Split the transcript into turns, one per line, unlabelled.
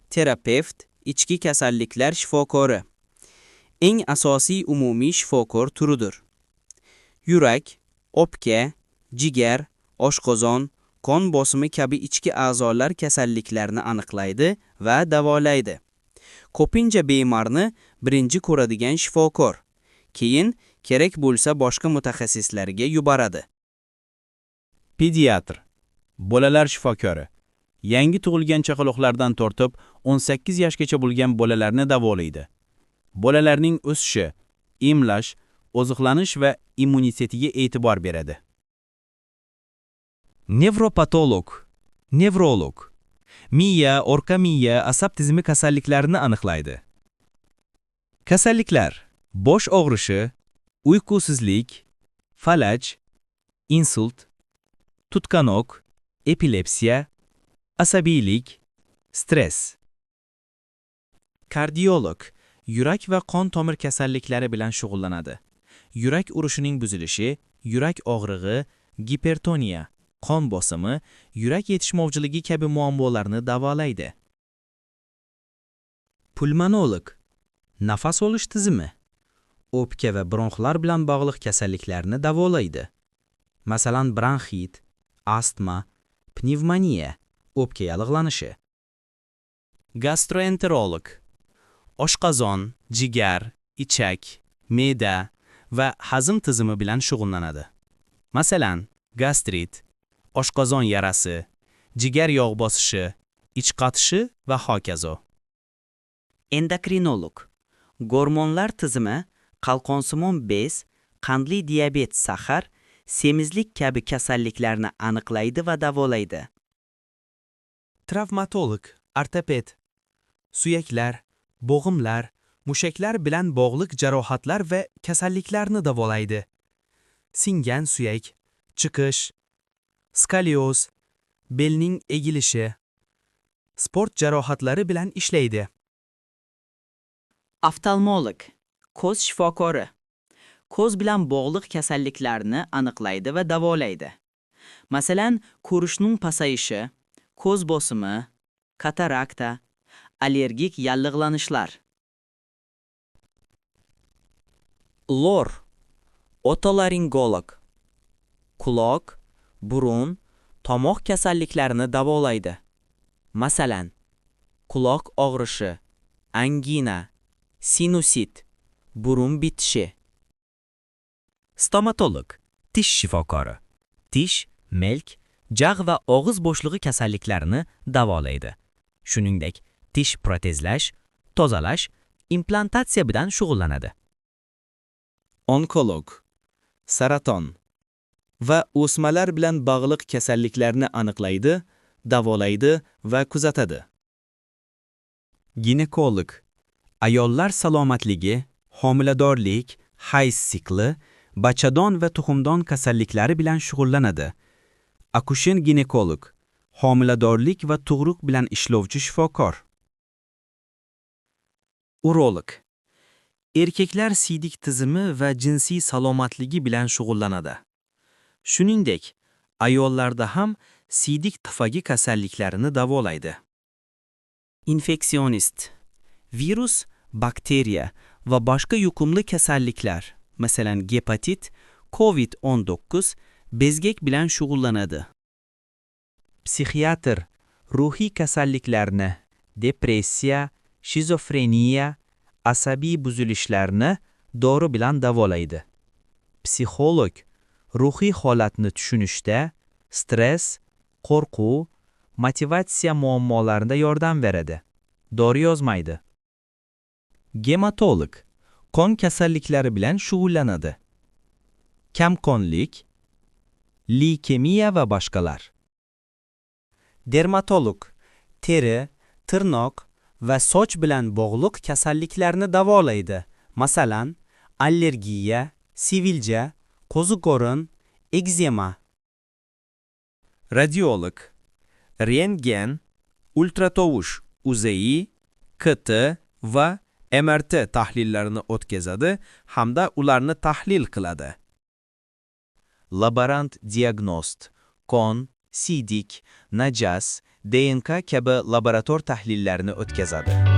Terapevt, ichki kasalliklar shifokori. Eng asosiy umumiy shifokor turidir. Yurak, o'pka, jigar, oshqozon, qon bosimi kabi ichki a'zolar kasalliklarini aniqlaydi va davolaydi. Ko'pincha bemorni birinchi ko'radigan shifokor. Keyin kerak bo'lsa boshqa mutaxassislarga yuboradi.
Pediatr, bolalar shifokori. Yangi tug'ilgan chaqaloqlardan tortib 18 yoshgacha bo'lgan bolalarni davolaydi. Bolalarning o'sishi, emlash, oziqlanish va immunitetiga e'tibor beradi.
Nevropatolog, nevrolog. Miya, orqa miya, asab tizimi kasalliklarini aniqlaydi. Kasalliklar: bosh og'rishi, uyqusizlik, falaj, insult, tutqanoq, epilepsiya, asabiylik, stress.
Kardiolog yurak va qon tomir kasalliklari bilan shug'ullanadi. Yurak urishining buzilishi, yurak og'rig'i, gipertoniya, qon bosimi, yurak yetishmovchiligi kabi muammolarni davolaydi.
Pulmonolog, nafas olish tizimi, o'pka va bronxlar bilan bog'liq kasalliklarni davolaydi. Masalan, bronxit, astma, pnevmoniya, o'pka yallig'lanishi.
Gastroenterolog oshqozon, jigar, ichak, me'da va hazm tizimi bilan shug'ullanadi. Masalan, gastrit, oshqozon yarasi, jigar yog' bosishi, ich qatishi va hokazo.
Endokrinolog gormonlar tizimi, qalqonsimon bez, qandli diabet, сахар, semizlik kabi kasalliklarni aniqlaydi va davolaydi.
Travmatolog, ortoped. Suyaklar, bo'g'imlar, mushaklar bilan bog'liq jarohatlar va kasalliklarni davolaydi. Singan suyak, chiqish, skolioz, belning egilishi, sport jarohatlari bilan ishlaydi.
Oftalmolog ko'z shifokori. Ko'z bilan bog'liq kasalliklarni aniqlaydi va davolaydi. Masalan, ko'rishning pasayishi, ko'z bosimi, katarakta, allergik yallig'lanishlar.
Lor, otolaringolog. Quloq, burun, tomoq kasalliklarini davolaydi. Masalan, quloq og'rishi, angina, sinusit, burun bitishi.
Stomatolog, tish shifokori. Tish, melk, jag' va og'iz bo'shlig'i kasalliklarini davolaydi. Shuningdek, tish protezlash, tozalash, implantatsiya bilan shug'ullanadi.
Onkolog, saraton va o'smalar bilan bog'liq kasalliklarni aniqlaydi, davolaydi va kuzatadi.
Ginekolog ayollar salomatligi, homiladorlik, hayz sikli, bachadon va tuxumdon kasalliklari bilan shug'ullanadi. Akusher-ginekolog homiladorlik va tug'ruq bilan ishlovchi shifokor.
Urolog erkaklar siydik tizimi va jinsiy salomatligi bilan shug'ullanadi. Shuningdek, ayollarda ham siydik tufagi kasalliklarini davolaydi.
Infeksionist virus, bakteriya va boshqa yuqumli kasalliklar, masalan, gepatit, COVID-19, bezgak bilan shug'ullanadi.
Psixiatr ruhiy kasalliklarni, depressiya, shizofreniya, asabiy buzilishlarni dori bilan davolaydi. Psixolog ruhiy holatni tushunishda, stress, qo'rquv, motivatsiya muammolarida yordam beradi. Dori yozmaydi. Gematolog qon kasalliklari bilan shug'ullanadi. Kamqonlik, leykemiya va boshqalar.
Dermatolog teri, tirnoq va soch bilan bog'liq kasalliklarni davolaydi. Masalan, allergiya, sivilja, qo'ziqorin, ekzema.
Radiolog rentgen, ultratovush UZI, KT va MRT tahlillarini o'tkazadi hamda ularni tahlil qiladi.
Laborant diagnost qon, siydik, najas, DNK kabi laborator tahlillarini o'tkazadi.